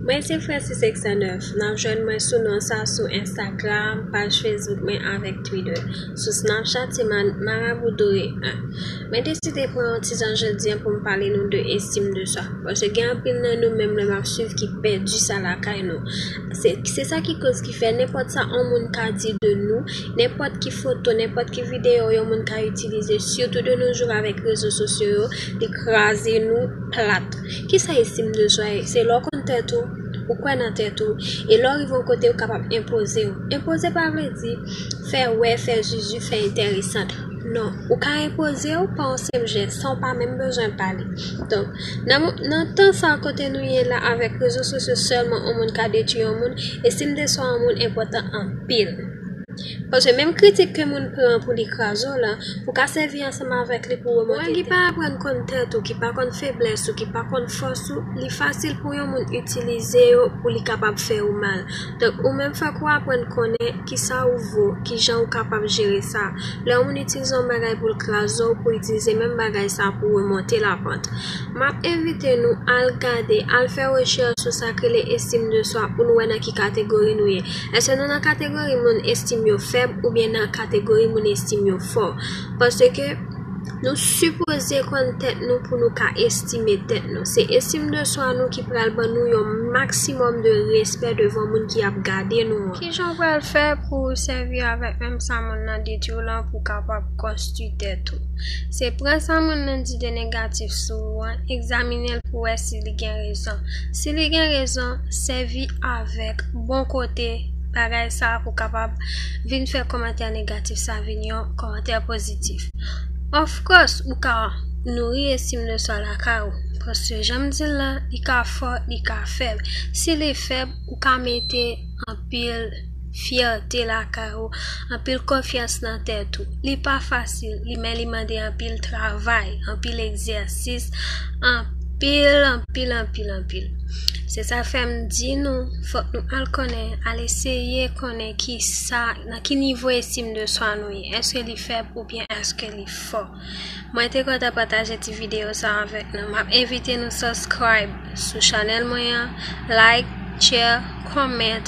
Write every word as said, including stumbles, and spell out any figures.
Mwen se Francis Exanèf. N ap jwenn mwen sou non sa sou Instagram, paj Facebook mwen avèk Twitter. Sou Snapchat se Man- Maraboudore en. Mwen deside pran yon ti jan jodi an pou m pale nou de estim de swa. Paske gen anpil nan nou, menm lè m ap swiv, ki pèdi sa lakay nou. Se, se sa ki koz ki fè nenpòt sa yon moun ka di de nou, nenpòt ki foto, nenpòt ki videyo yon moun ka itilize, sitou de nos jours avèk rezo sosyo yo, li kraze nou plat. Kisa estim de swa ye? Se lè w konn tèt ou, ou kwè nan tèt ou, e lè w rive yon kote, ou kapab enpoze w. Enpoze pa vle di fè wè, fè zuzu, fè enteresant. Non, ou ka enpoze w pa yon senp jès, san w pa menm bezwen pale. Donk, nan, mo- nan tan sa kote nou ye la, avèk rezo sosyo sèlman yon moun ka detwi yon moun, estim de swa yon moun enpòtan anpil. Paske menm kritik ke moun pran pou li kraze w la, ou ka sèvi ansanm avèk li pou remonte tèt. Moun ki pa aprann konn tèt ou, ki pa konn feblès ou, ki pa konn fòs ou, li fasil pou yon moun itilize yo pou li kapab fè ou mal. Donk, ou menm fòk ou aprann konnen kisa ou vo, kijan ou kapab jere sa. Lè yon moun itilize yon bagay pou l kraze w, pou itilize menm bagay sa pou remonte lapant. M ap envite nou al gade, al fè rechèch sou sa k rele estim de swa pou nou wè nan ki kategori nou ye. Èske nou nan kategori moun estim yo fèb oubyen nan kategori moun estim yo fò? Paske nou sipoze konn tèt nou pou nou ka estime tèt nou. Se estim de swa nou ki pral ban nou yon maksimòm de respè devan moun ki ap gade nou an. Kijan w pral fè pou w sèvi avèk menm sa moun nan detwi w lan pou w kapab konstwi tèt ou? Se pran sa moun nan di de negatif sou ou an, egzamine l pou w wè si li gen rezon. Si li gen rezon, sèvi avèk bon kote bagay sa a pou w kapab vin fè kòmantè negatif sa vin yon kòmantè pozitif. Of course, ou ka nouri estim de swa lakay ou, paske jan m di l la, li ka fò, li ka fèb. Si li fèb, ou ka mete anpil fyète lakay ou, anpil konfyans nan tèt ou. Li pa fasil, li, men li mande anpil travay, anpil egzèsis, anpil, anpil, anpil, anpil. Se sa fè m di nou, fòk nou al konnen, al eseye konnen ki sa, nan ki nivo estim de swa nou ye. Èske li fèb oubyen èske li fò? Mwen te kontan pataje ti videyo sa avèk nou. M ap envite nou subscribe sou chanèl mwen an, like, share, comment,